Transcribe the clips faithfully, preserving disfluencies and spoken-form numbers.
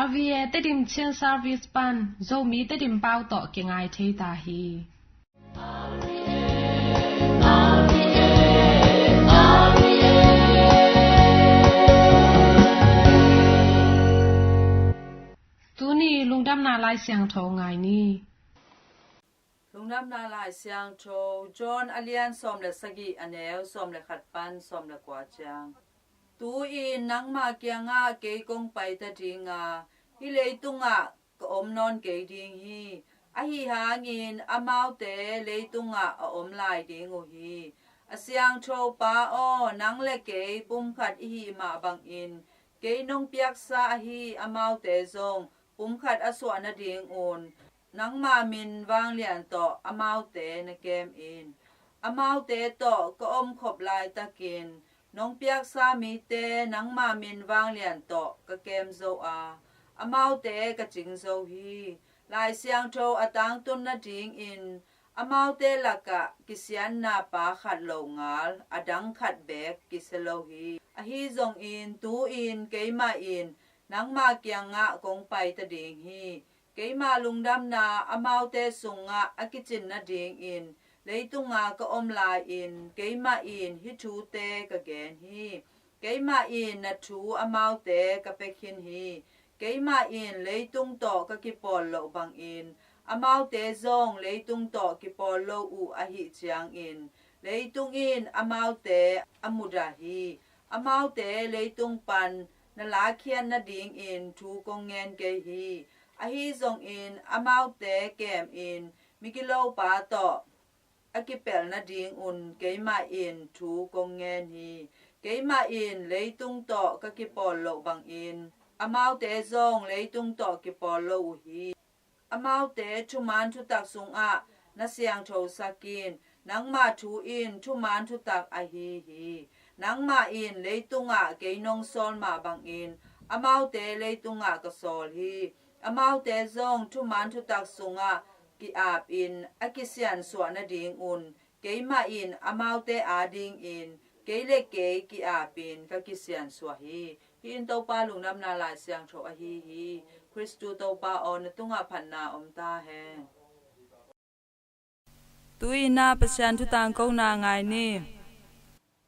R V A Tedim Chin Service pan Zomi Tedim pau tawh kingai thei ta hi. Tuni lungdamna Lai Siangtho ngai ni. Lungdamna Lai Siangtho, John a lian sawm le sagih, a neu sawm le khat pan sawm le kua ciang. Tu-in nangma kiangah kei kong pai ta dinga, hih leitungah ka om nawn kei ding hi. Ahi hangin amaute leitungah a om lai ding uh hi. A siangtho Pa aw, nang le kei pumkhat i hih mah bangin, kei nong piaksa ahi amaute zong pumkhat a suah nadingun, nangma min vanglian tawh amaute na kem in. Amaute tawh ka omkhop laitakin, nong piaksa mite nangma min vanglian tawh ka kem zo a, amaute ka cing zo hi. Lai Siangtho a tangtun nadingin, amaute lakah kisianna pa khat lo ngal, a dang khat beek kisia lo hi. Ahi zongin, tu-in keimah in nangma kiangah kong pai ta ding hi. Keima lungdamna amaute sungah a kicin nadingin, leitunga ka om lai-in keimah in hih thute ka gen hi. Keimah in na thu amaute ka pia khin hi. Keimah in leitung tawh ka kipawl loh bangin, amaute zong leitung tawh kipawl lo uh ahih ciangin, leitung in amaute a mudah hi. Amaute leitung pan na lakkhiat nadingin thu kong ngen kei hi. Ahi zongin amaute kemin migilopa tawh a kipelh nadingun keimah in thu kong ngen hi. Keimah in leitung tawh ka kipawl loh bangin, amaute zong leitung tawh kipawl lo uh hi. Amaute thuman thutak sungah na siangthosak in, nangma thu in thuman thutak ahi hi. Nangmah in leitungah kei nong sawl mah bangin, amaute leitungah ka sawl hi. Amaute zong thuman thutak sungah ki-apin, a kisiansuah nadingun, keimah in amaute adingin kei le kei ki-apin ka kisiansuah hi. Hih in Topa lungdamna Lai Siangtho ahi hi. Khristu Topa aw, na tungah phatna om ta hen. Tu-in ah Pasian thu tangkona ngai ni.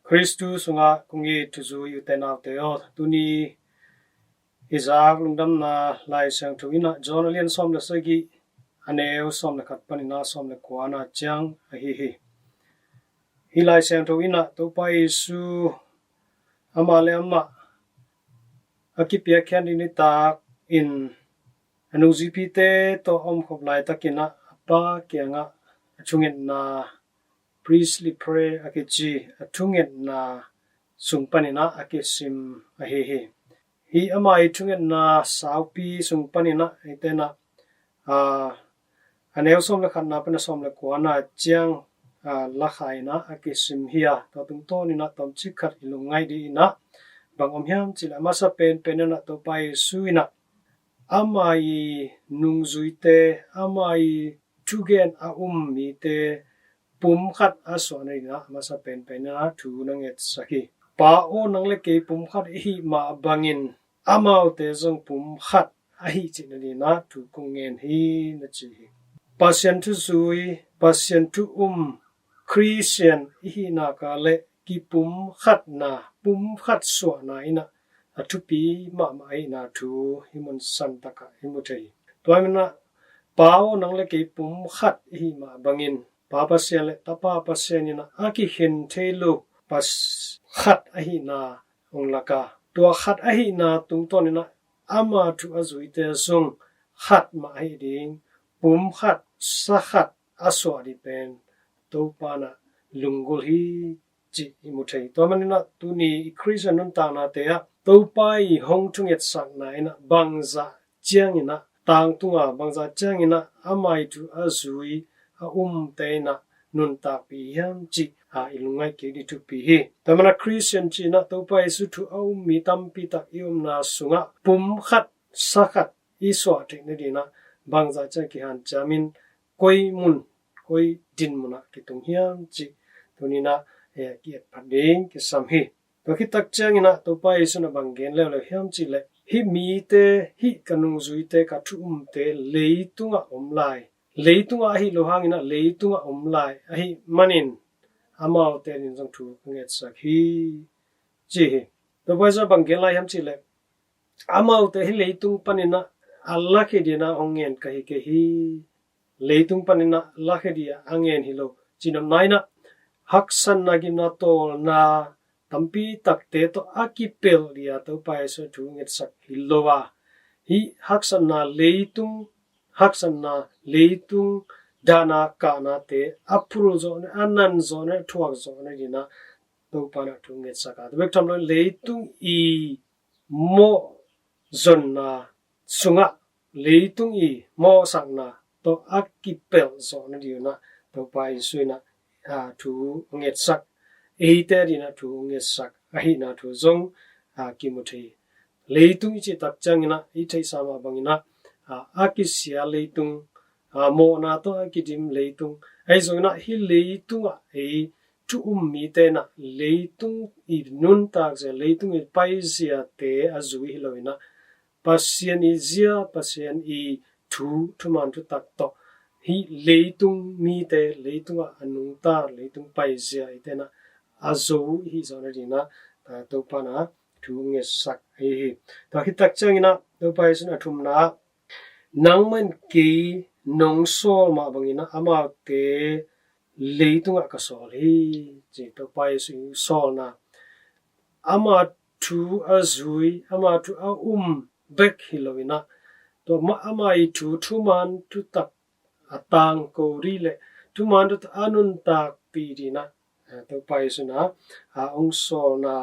Khristu sungah kong it thuzui ute naute aw, tuni i zak lungdamna Lai Siangtho in ah John a lian sawm le sagih, a neu sawm le khat panin ah sawm le kua na ciang ahi hi. Hih Lai Siangtho in ah Topa Jesu amah le amah a kipiakkhiat ding nitakin a nungzuipite tawh a omkhop laitakin ah a Pa kiangah a thungetna, priestly prayer a kici, a thungetna sung panin ah a kisim ahi hi. Hih ama ii thungetna saupi sung panin ah eite in ah, aa, a neu sawm le khatna pan a sawm le kuana ciang, aa, lakha in ah a kisim hi a, tua tungtawnin ah tawmcik khat i lungngaih dingin ah bang om hiam cih leh, a masa penpen in ah Topa Jesu in ah ama ii nungzuite, ama ii thugen a um mite pumkhat a suahna dingin ah a masa penpen in ah thu na ngetsak hi. Pa aw, nang le kei pumkhat i hih mah bangin amaute zong pumkhat ahi cih nadingin ah thu kong ngen hi, na ci hi. Pasian thu zui, Pasian thu um Khristian i hih nak leh kipumkhatna, pumkhat suahna in ah a thupi mahmah ahihna thu hih mun santak ah i mu thei hi. Tua ahih manin ah, Pa aw, nang le kei pumkhat i hih mah bangin, Pa Pasian le Tapa Pasian in ah a kikhen thei lo, Pas-, khat ahihna hong lak a, tua khat ahihna tungtawnin ah ama thu a zuite zong khat mah ahi ding, pumkhat, sakhat a suah ding pen Topa in ah lunggulh hi cih i mu thei. Tua manin ah tuni i Khristian nuntaknate ah Topa ii hong thungetsakna in ah bangzah ciangin ah tangtunga, bangzah ciangin ah ama ii thu a zui a umte in ah nuntakpih hiam cih, aa, i lungngaih kik ding thupi hi. Tua manin ah Khristian ci-in ah Topa Jesu thu a um mi tampi tak i omna sungah pumkhat, sakhat i suah theih nadingin ah bangzah ciang kihanciam in, koi mun, koi dinmun ah kitung hiam cih tuni-in ah, eh, ki-etphat ding kisam hi. Tua khit tak ciangin ah Topa Jesu in ah bang gen leuleu hiam cih leh, hih mite, hih ka nungzuite, ka thu umte leitungah om lai, leitungah ahi lo hangin ah leitungah om lai ahih manin amaute adingin zong thu ka ngetsak hi, ci hi. Topa Jesu bang gen lai hiam cih leh, amaute hih leitung panin ah a lakhia dingin ah hong ngen ka hi kei hi. Leitung panin ah lakhia dingin ah a ngen hi lo. Cinopna in ah haksatna, gimna, tawlna tampi takte tawh a kipelh dingin ah Topa Jesu thu ngetsak hi lo a, hih haksatna leitung, haksatna leitung dahna kahnate a phul zawh nading, a nan zawh nading, a thuak zawh nadingin ah Topa in ah thu ngetsak a, tua bek tham lo in leitung i mawhzonna sungah, leitung i mawhsakna tawh a kipelh zawh nadingin ah Topa Jesu in ah, aa, thu ngetsak, eite adingin ah thu ngetsak ahihna thu zong, aa, kimu thei. Leitung i cih tak ciangin ah i theihsa mah bangin ah, aa, a kisia leitung, aa, mawhna tawh a kidim leitung, ahi zongin ah hih leitungah ei thu um mite in ah leitung i nuntakzia, leitung i paiziate a zui hi lo in ah Pasian i zia, Pasian i thu, thuman thutak tawh hih leitung mite, leitungah a nungta, leitung paizia eite in ah a zo i hih zawh nadingin ah, aa, Topa in ah thu ngetsak ahi hi. Tua khit tak ciangin ah Topa Jesu in a thumna ah, nangmah in kei nong sawl mah bangin ah amaute leitungah ka sawl hi, ci. Topa Jesu i sawlna, ama thu a zui, ama thu a um bek hi lo in ah, tua mah ama i thu, thuman thutak a tangko ding leh thuman thutak a nuntakpih dingin ah, aa, Topa Jesu in ah, aa, hong sawlna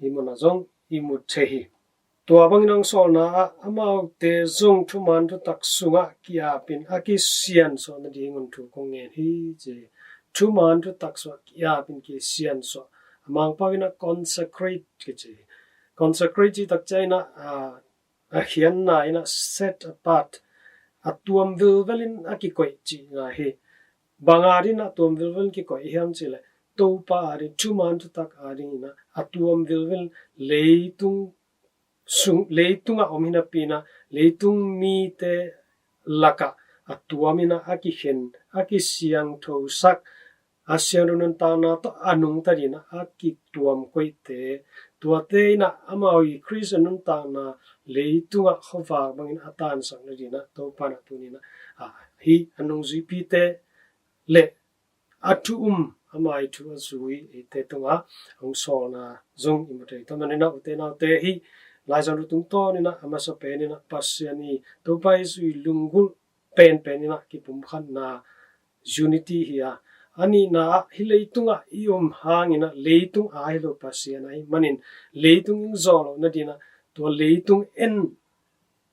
hih munah zong i mu thei hi. Tua bangin hong sawlna ah amaute zong thuman thutak sungah ki-apin a kisiansuah nadingun thu kong ngen hi, ci. Thuman thutak sungah ki-apin kisiansuah. A Mangpau in ah consecrate kici. Consecrate cih tak ciangin ah, aa, a khiatna in ah set apart, a tuam vilvelin a kikoih cihna hi. Bang adingin ah tuam vilvelin kikoih hiam cih leh, Topa ading, thuman thutak adingin ah a tuam vilvel, leitung sung, leitungah om hi napi in ah leitung mite lakah a tuam in ah a kikhen, a kisiangthosak, a siangtho nuntakna tawh a nungta dingin ah a kituam koihte, tuate in ah amau i Khristian nuntakna leitungah khuavak bangin a tansak nadingin ah Topa in ah tuni in ah, aa, hih a nungzuipite leh a thu um, ama i thu a zui eite tungah hong sawlna zong i mu thei. Tua manin ah ute naute, hih Lai Siangtho tungtawnin ah a masa penin ah Pasian i, Topa Jesu i lunggulh penpen in ah kipumkhatna, unity hi a, a nihna ah hih leitungah i om hangin ah leitung a hi lo Pasian ahih manin leitung i zawh loh nadingin ah tua leitung en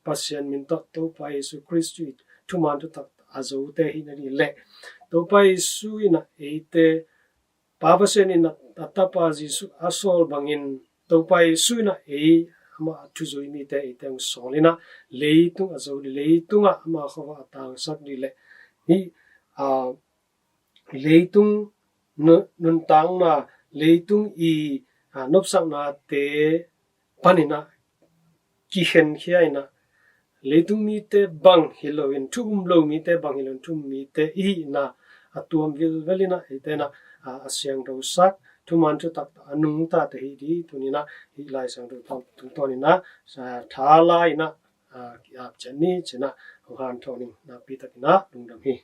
Pasian min tawh Topa Jesu Khristu i thuman thutak a zote hi nading leh, Topa Jesu in ah eite, Pa Pasian in ah a tapa Jesu a sawl bangin Topa Jesu in ah ei, amah a thu zui mite eite hong sawl in ah leitung a zo ding, leitungah ama khuavak a tangsak ding leh, hih, aa, leitung nu-, nuntakna, leitung i, aa, nopsaknate panin ah kikhenkhia in ah, leitung mite bang hi loin, thu um lo mite bang hi loin, thu um mite i hihna a tuam vilvelin ah eite in ah, aa, a siangthosak, thuman thutak a nungtate hi ding tuni in ah hih Lai Siangtho tungtawnin ah, aa, thala in ah, aa, ki-ap ciat ni, ci-in ah hong hanthawn ing. Nakpi takin ah lungdam hi.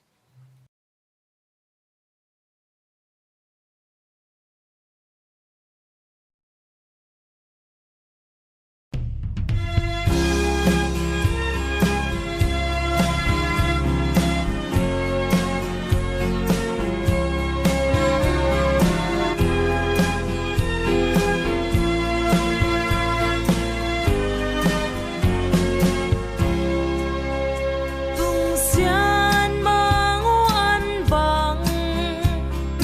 Tung sian mang uh an bang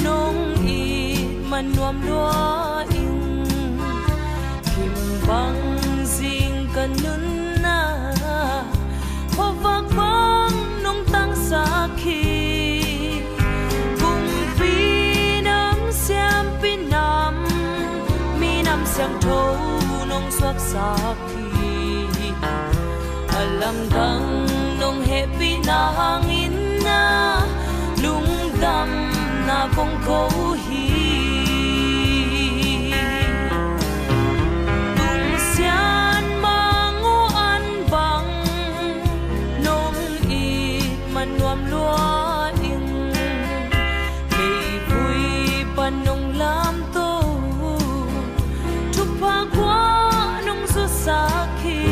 nong it man nuam lua ing. Kim bang zing ka nunna, khuavak bang nong tangsak hi. Kumpi nam, siampi nam, minam siangtho nong suaksak hi. Lamdang nong hehpihna hangin na lungdamna kong ko hi. Tung sian mang uh an bang nong it man nuam lua ing. Meivui pan nong lamto, thupha kua nong zusak hi.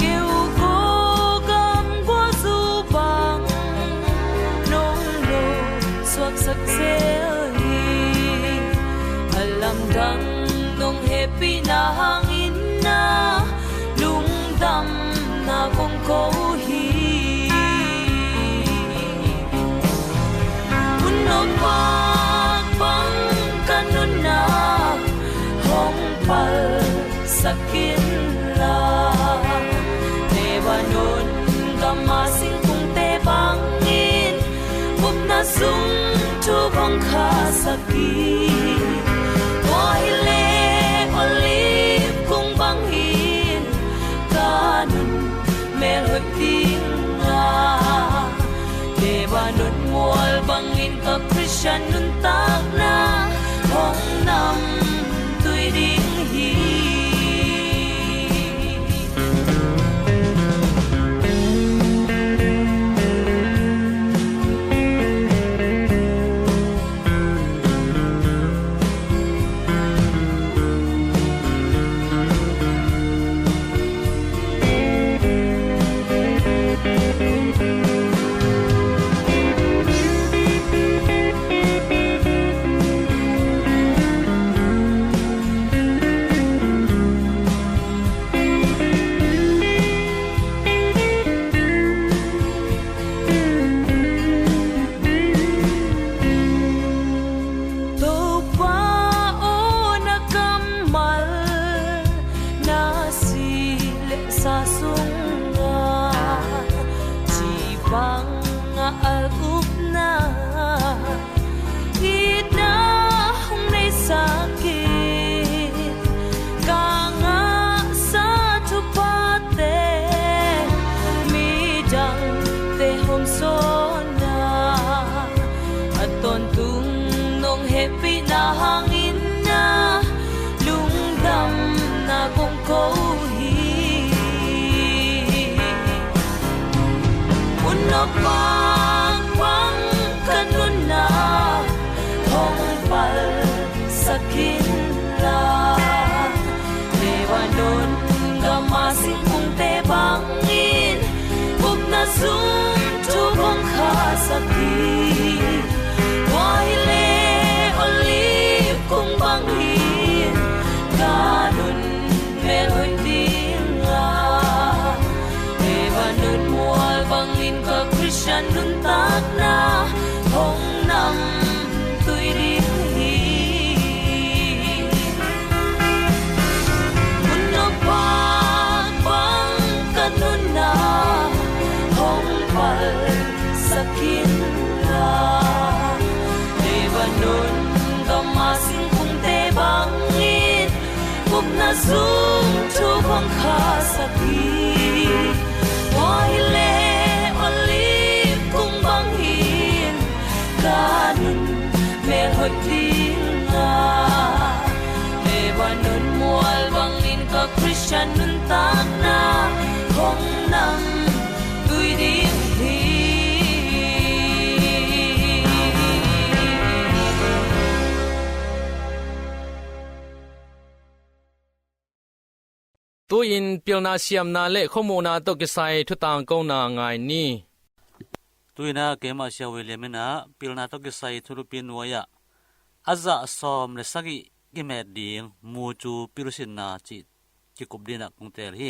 Keu ko gam gua zu bang nong lo suaksak zel hi. A lamdang nong hehpihna hangin na lungdamna kong ko hi. Hun nopmak bang ka nunna hong palsak inla, Lebanon gam a singkungte bangin upna sung thu kong khasak hi. Tua hileh olive kung bangin ka nun melhoih ding a, Lebanon mual bangin ka Khristian nuntakna hong namtui ding hi. Topa aw, na kammal na si le sa sungah ci bangah al upna itna hong neisak hi. Ka ngahsa thuphate midangte hong sawn a, a tawntung nong hehpihna hangin na lungdamna kong ko hi. Hun nopmak bang ka nunna hong palsak inla, Lebanon gam a singkungte bangin upna sung thu kong khasak hi. Tua hileh olive kung bangin ka nun melhoih ding a, Lebanon mual bangin ka Khristian nuntakna hong namtui ding hi. Hun nopmak bang ka nunna hong palsak inla, Lebanon gam a singkungte bangin upna sung thu kong khasak hi. Tua hileh olive kung bangin ka nun melhoih ding a, Lebanon mual bangin ka Khristian nuntakna hong namtui ding hi. Tu-in pilna siamna le khuamuhna tawh kisai thutangkona ngai ni. Tu-in ah keimah Sia William in ah pilna tawh kisai thulupi nuai-ah a zah sawm le sagih kimet ding mucu pilsinna cih kikup dinah kong teel hi.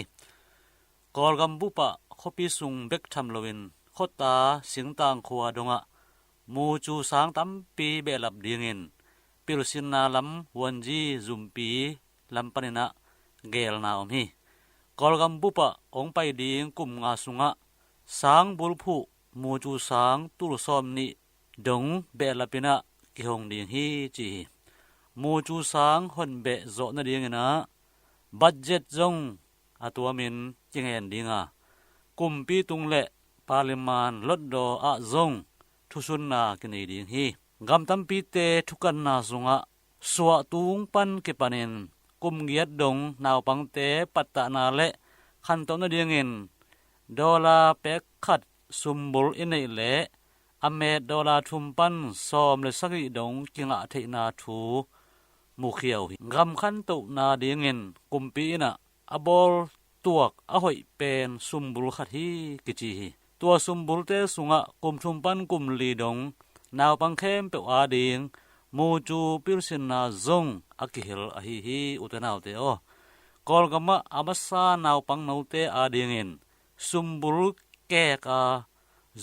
Kawlgam bupah khuapi sung bek tham loin khuata singtang khua dongah mucu sang tampi behlap dingin pilsinna lam huanzi zumpi lam paninah geelna om hi. Kawlgam bupah hong pai ding kum nga sungah sang bulphuh mucu sang tul sawm nih dong behlapinah kihong ding hi ci hi. Mucu sang honbeh zawh nadinginah budget zong a tuamin kingen dinga, kumpi tung le parliament lotdaw ah zong thusunna kinei ding hi. Gam tampite thukanna sungah suahtung pan kipanin kum giat dong naupangte pattahna le khantoh nadingin dollar pek khat sumbul i neih leh a met dollar thum pan sawm le sagih dong kingah theihna thu mukhia uh hi. Gam khantohna dingin kumpi in ah a bawl tuak a hoih pen sumbul khat hi kici hi. Tua sumbulte sungah kum thum pan kum li dong naupang khempeuh ading mucu pilsinna zong a kihel ahi hi, ute naute aw. Kawlgamah a masa naupang note adingin sumbul kek a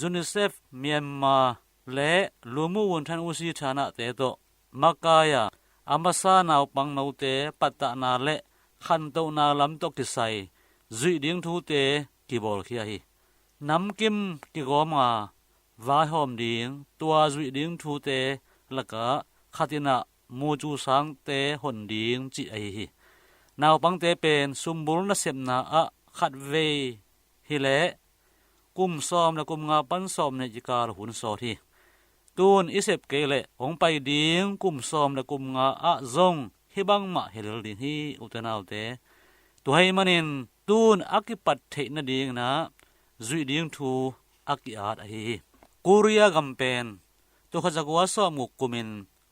UNICEF Myanmar le Lumu Wun Than Usi Thanate tawh makai a, a masa naupang note pattahna le khantohna lam tawh kisai zuih ding thute kibawlkhia hi. Namkim kigawm a vaihawm ding tua zuih ding thute lakah khat in ah mucu sangte hon ding cih ahi hi. Naupangte pen sumbul nasepna ah khatvei hileh kum sawm le kum nga pan sawm nih kikal hun sawt hi. Tun i sep kei leh hong pai ding kum sawm le kum nga ah zong hih bangmah hilel ding hi, ute naute. Tua ahih manin tun a kipat theih nadingin ah zuih ding thu a ki-at ahi hi. Korea gam pen tul khat za kua sawmguk kumin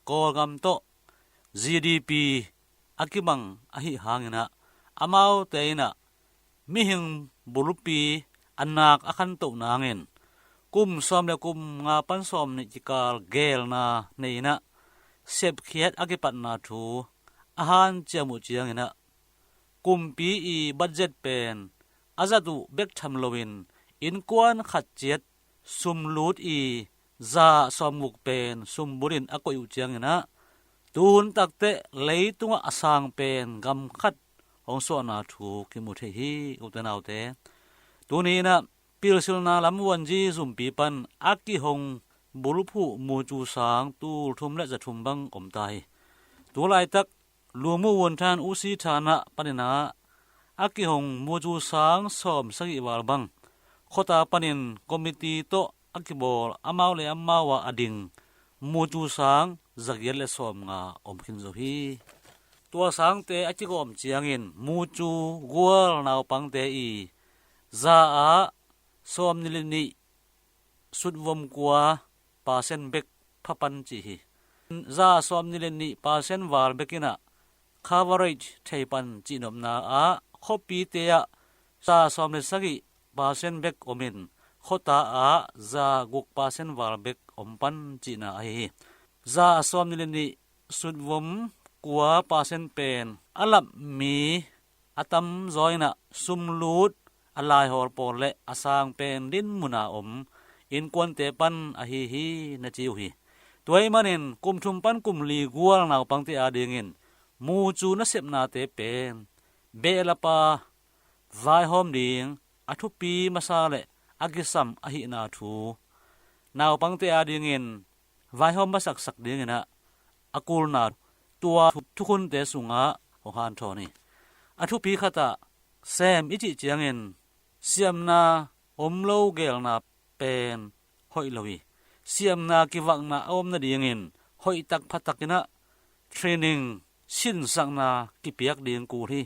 Kawlgam tawh GDP a kibang ahih hangin ah amaute in ah mihing bulpi a nak a khantoh nangin kum sawm le kum nga pan sawm nih kikal gelna nei in ah sepkhiat a kipatna thu a hanciam uh ciangin ah kumpi i budget pen a zat uh bek tham loin innkuan khat ciat sumlut i za sawmguk pen sumbul in a koih uh ciangin ah tuhun takteh leitungah a sang pen gam khat hong suahna thu kimu thei hi, ute naute. Tuni in ah pilsilna lam vuanzi zumpi pan a kihong bulphuh mucu sang tul thum le za thum bang om ta hi. Tu laitak Lumu Wun Than Usi Thanah panin ah a kihong mucu sang sawm sagih val bang khuata panin committee tawh a kibawl amau le amau ah a ding mucu sang za giat le sawm nga om khin zo hi. Tua sangte a kigawm ciangin mucu gual naupangte i za ah sawm nih le nih sutvom kua percent bek pha pan cih hi. Za sawm nih le nih percent val bek in ah coverage thei pan cihnopna ah khuapite ah za sawm le sagih percent bek om in khuata ah za guk percent val bek om pan cihna ahi hi. Za sawm nih le nih sutvom kua percent pen a lap mi a tamzaw in ah sumlut a laihawl pawl le a sang pen dinmun a om innkuante pan ahi hi na ci uh hi. Tua ahih manin kum thum pan kum li gual naupangte adingin mucu nasepnate pen behlap a vaihawm ding a thupi masa le a kisam ahihna thu naupangte adingin vaihawm masaksak dingin ah a kulna tua thukhunte sungah hong hanthawn hi. A thupi khatah sem i cih ciangin siamna om lo gelna pen hoih lo hi. Siamna kivakna a om nadingin hoihtak phatak in ah training sinsakna kipiak ding kul hi.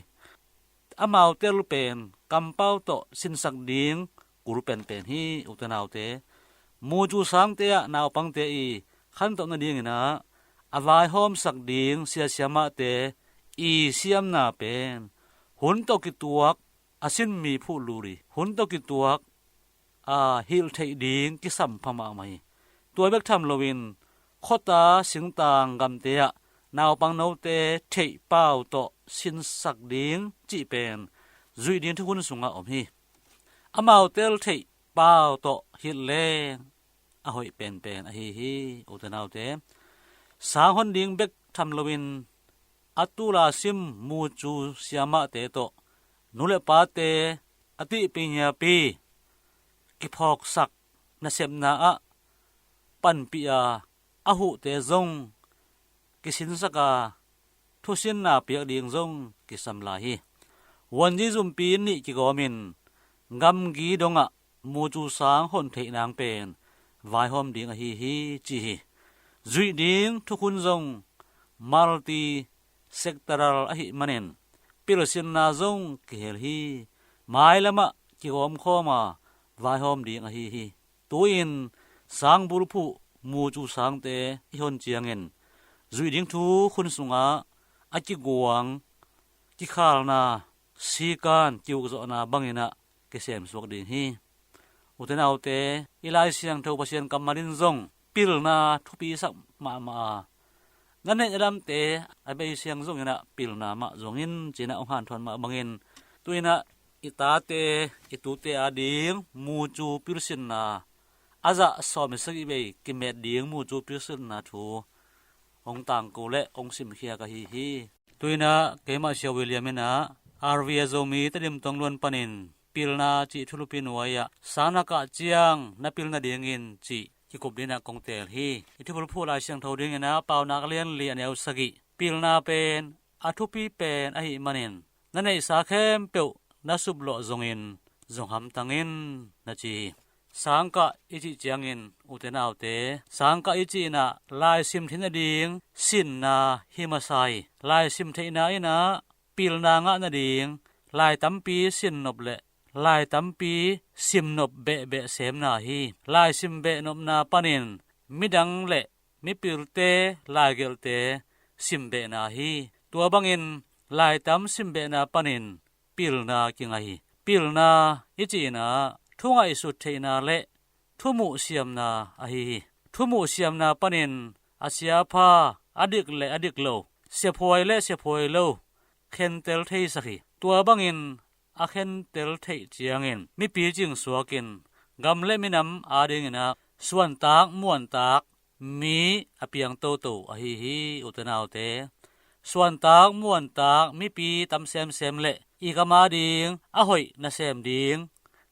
Amau tel pen kampau tawh sinsak ding kul penpen hi, ute naute. Mucu sangte ah naupangte i khantoh nadingin ah a vaihawmsak ding siasiamahte i siamna pen hun tawh kituak a sinmi phuh lul hi. Hun tawh kituak a hilh theih ding kisam pha mahmah hi. Tua bek tham loin khuata singtang gamte ah naupang note theih pau tawh sinsak ding cih pen zuih ding thukhun sungah om hi. Amau tel theih pau tawh hilh leng a hoih penpen ahi hi, ute naute. Sang hon ding bek tham loin a tula sim mucu siamahte tawh nu le pate a tihpi ngiapi kiphawksak nasepna ah panpih a a huhte zong kisinsak a thusinna piak ding zong kisam lai hi. Vuanzi zumpi nih kigawmin gamgi dongah mucu sang hon theih nang pen vaihawm ding ahi hi, ci hi. Zuih ding thukhun zong multi-sectoral ahih manin pilsinna zong kihel hi. Mailamah kigawmkhawm a vaihawm ding ahi hi. Tu-in sang bulphuh mucu sangte i hon ciangin zuih ding thukhun sungah a kiguang kikhalna sikan kiukzawhna banginah kisemsuak ding hi. Ute naute, i Lai Siangtho Pasian kammal in zong pilna thupisak mahmah a, na neih na damte a bei siang zonginah pilna mah zongin cinah hong hanthawn mah bangin, tuinah i tate i tute ading mucu pilsinna a zah sawm le sagih bei kimet ding mucu pilsinna thu hong tangko le hong simkhia ka hi hi. Tuinah keimah Sia William inah R V a Zomi Tedim tongluan panin pilna cih thulupi nuai-ah sang na kah ciang na pil nadingin cih kikup dinah kong teel hi. I thubulphuh Lai Siangtho dinginah Paunak lianli a neu sagih, pilna pen a thupi pen ahih manin na neihsa khempeuh na suplawh zongin zong hamtangin, na ci hi. Sangkah i cih ciangin ute naute, sangkah i cih inah laisim theih nading sinna hi masa hi. Laisim theihna inah pilna ngah nading lai tampi sinnop le lai tampi simnop behbeh semna hi. Laisim behnopna panin midang le mipilte laigelhte simbehna hi. Tua bangin laitam simbehna panin pilna kinga hi. Pilna i cih inah thu ngaihsut theihna le thumuh siamna ahi hi. Thumuh siamna panin a siapha, a dik le a dik lo, siaphuai le siaphuai lo khentel theisak hi. Tua bangin a khentel theih ciangin mipi cingsuakin gam le minam adinginah suantak muantak mi a piang toto ahi hi, ute naute. Suantak muantak mipi tam semsem le i gam ading a hoih nasem ding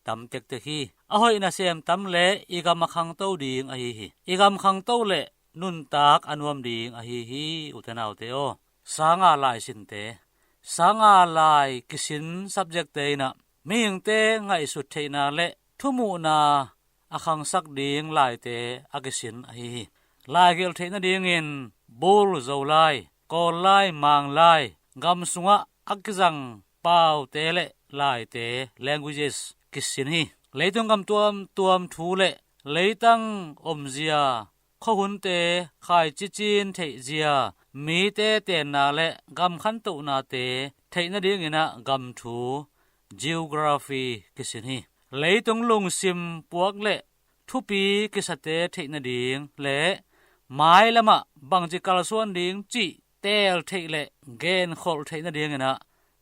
tam tektek hi. A hoih nasem tam le i gam a khangto ding ahi hi. I gam khangto le nuntak a nuam ding ahi hi, ute naute aw. Sanga lai sinte, sanga lai kisin subjectte inah mihingte ngaihsut theihna le thumuhna a khangsak ding laite a kisin ahi hi. Laigelh theih nadingin Bul, Zolai, Kawllai, Manglai, gam sungah a kizang paute le laite, languages, kisin hi. Leitung gam tuamtuam thu le leitang omzia, khuahunte khaici cin theihzia, mite tenna le gam khantohnate theih nadinginah gam thu, geography, kisin hi. Leitung lungsim puak le thupi kisate theih nading le mailamah bangci kalsuan ding cih teel theih le genkholh theih nadinginah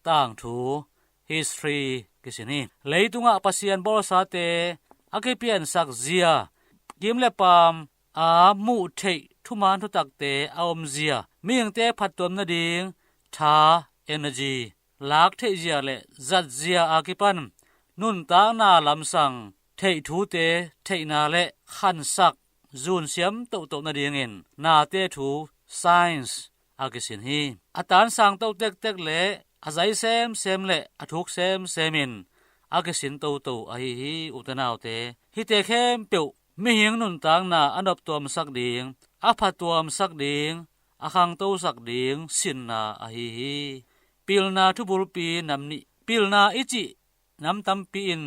tangthu, history, kisin hi. Leitungah Pasian bawlsate a kipiansak zia, kim le paam a muh theih thuman thutakte a omzia, mihingte phattuam nading tha, energy, lak theihzia le zatzia a kipan nuntakna lamsang theih thute theihna le khansak zunsiam tohtoh nadingin nate thu, science, a kisin hi. A tansang to tektek le a zai semsem le a thuk semsemin a kisin toto ahi hi, ute naute. Hihte khempeuh mihing nuntakna a noptuamsak ding, a phatuamsak ding, a khangtosak ding sinna ahi hi. Pilna thubulpi nam nih. Pilna i cih nam tampi in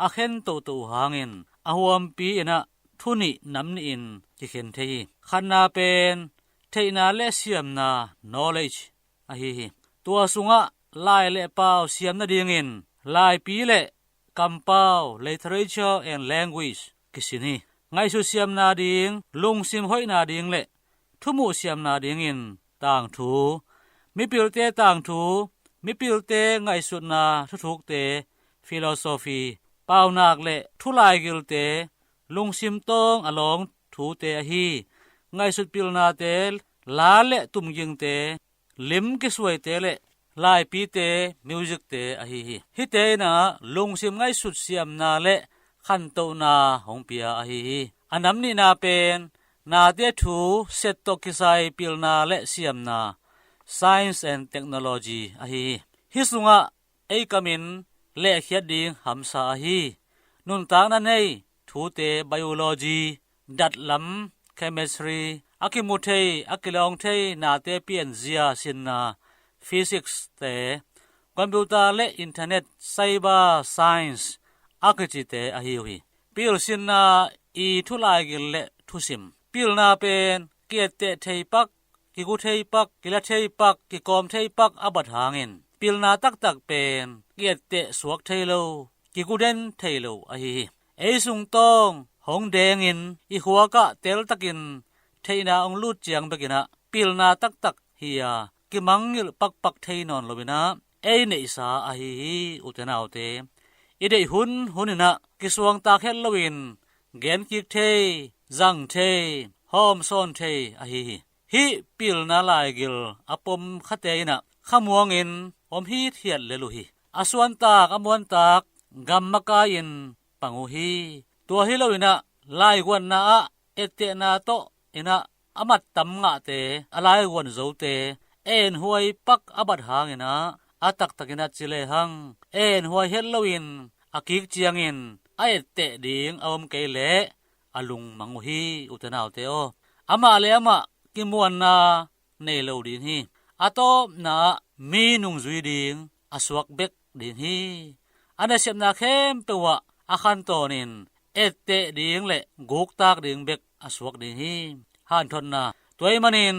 a khen toto uh hangin a huampi inah thu nih nam nihin kikhen thei hi. Khatna pen theihna le siamna, knowledge, ahi hi. Tua sungah lai le pau siam nadingin laipi le kampau, literature and language, kisin hi. Ngaihsut siamna ding, lungsim hoihna ding le thumuh siamna dingin tangthu, mipilte tangthu, mipilte ngaihsutna thuthukte, philosophy, paunak le thulaigilte, lungsim tawng a lawng thute ahi, ngaihsut pilnate, la le tumgingte, lim kisuaite le laipite, musicte ahi hi. Hihte inah lungsim ngaihsut siamna le khantohna hong pia ahi hi. A nam nihna pen nate thu set tawh kisai pilna le siamna, science and technology, ahi hi. Hih sungah ei kamin lehkhiat ding hamsa ahi. Nuntakna nei thute, biology, datlam, chemistry, a kimu thei, a kilawng thei nate pianzia sinna, physics te, computer le internet, cyber science a kicite ahi uh hi. Pil sinna i thu laigil le thusim. Pilna pen ki-etteh thei pak, kigu thei pak, kila thei pak, kikawm thei pak a bat hangin pilna taktak pen ki-etteh suak thei lo, kigu den thei lo ahi hi. Ei sungtawng hong dengin i khuakah teltakin theihna hong lut ciang bekinah pilna taktak hi-a kimangngilh pakpak thei nawn loinah ei neihsa ahi hi. Ute naute, i deih hunhuninah kisuangtak het loin genkik thei, zang thei, hawmsawn thei ahi hi. Hih pilna laigil a pom khate inah khamuangin om hithiat lel uh hi. A suantak a muantak gam makai-in pang uh hi. Tua hi loinah laiguanna ah ettehna tawh inah a mattam ngahte, a laiguan zote enhuai pak a bat hanginah a taktakinah ci lehang enhuai het loin a kik ciangin a etteh ding a om kei leh a lungmang uh hi. Ute naute aw, amah le amah kimuanna nei lo ding hi. A tawpna ah mi nungzui ding a suak bek ding hi. A nasepna khempeuh ah a khantawnin etteh ding le guktak ding bek a suak ding hi. Hanthotna. Tua ahih manin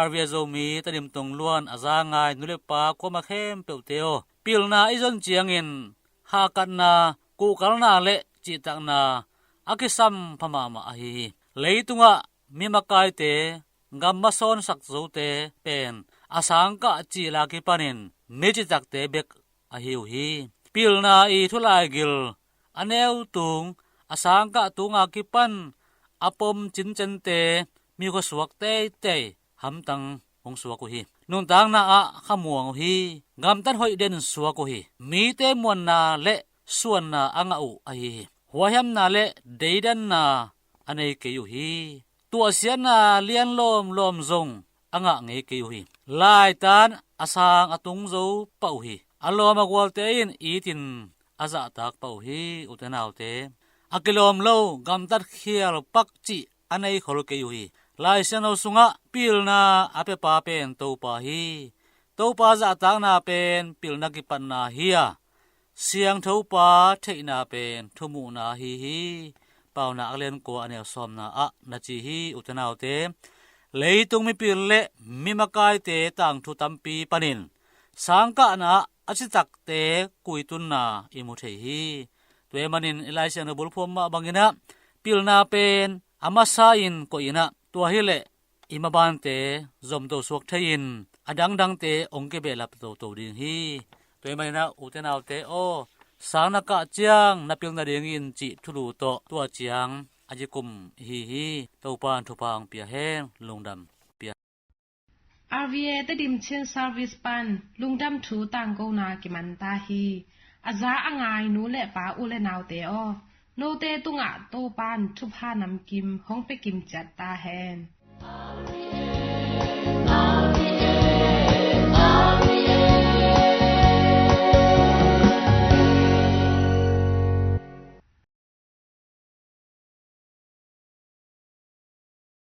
R V A Zomi Tedim tungluan a za ngai nu le pa kuama khempeuhte aw, pilna i zon ciangin hahkatna, kuhkalna le cihtakna a kisam pha mahmah ahi hi. Leitungah mi makaite, gam masawnsak zote pen a sangkah cihla kipanin mi citakte bek ahi uh hi. Pilna i thu laigil a neu tung, a sangkah tunga kipan a pom cincente mi khuasuak teitei hamtang hong suak uh hi. Nuntakna ah khamuang uh hi. Gamtat hoih den suak uh hi. Mite muanna le suanna a ngah uh ahi hi. Huaihamna le deidanna a nei kei uh hi. Tuahsiatna lian lawmlawm zong a ngah ngei kei uh hi. Laitan a sang a tung zo pah uh hi. A lawm a gualte in itin a zahtak pah uh hi. Ute naute, a kilawm lo gamtat khial pak cih a nei khol kei uh hi. Lai Siangtho sungah pilna a piapa pen Topa hi. Topa zahtakna pen pilna kipatna hi-a, Siangthopa theihna pen thumuhna ahi hi. Paunak a lian kua a neu sawmna ah na ci hi. Ute naute, leitung mipil le mi makaite tangthu tampi panin sangkahna ah a citakte kuitunna i mu thei hi. Tua ahih manin i Lai Siangtho bulphuh mah banginah pilna pen a masa in koih inah, tua hileh i mabante zomto suak thei-in a dangdangte hong kibehlap toto ding hi. Tua ahih maninah ute naute aw, sang na kah ciang na pil nadingin cih thulu tawh tua ciang a cikum hi hi. Topa in thupha hong pia hen. Lungdam. Pia. R V A Tedim Chin Service pan lungdam thu tangkona kiman ta hi. A za a ngai nu le pa u le naute aw, note tungah Topa in thupha namkim hong pia kim ciat ta hen.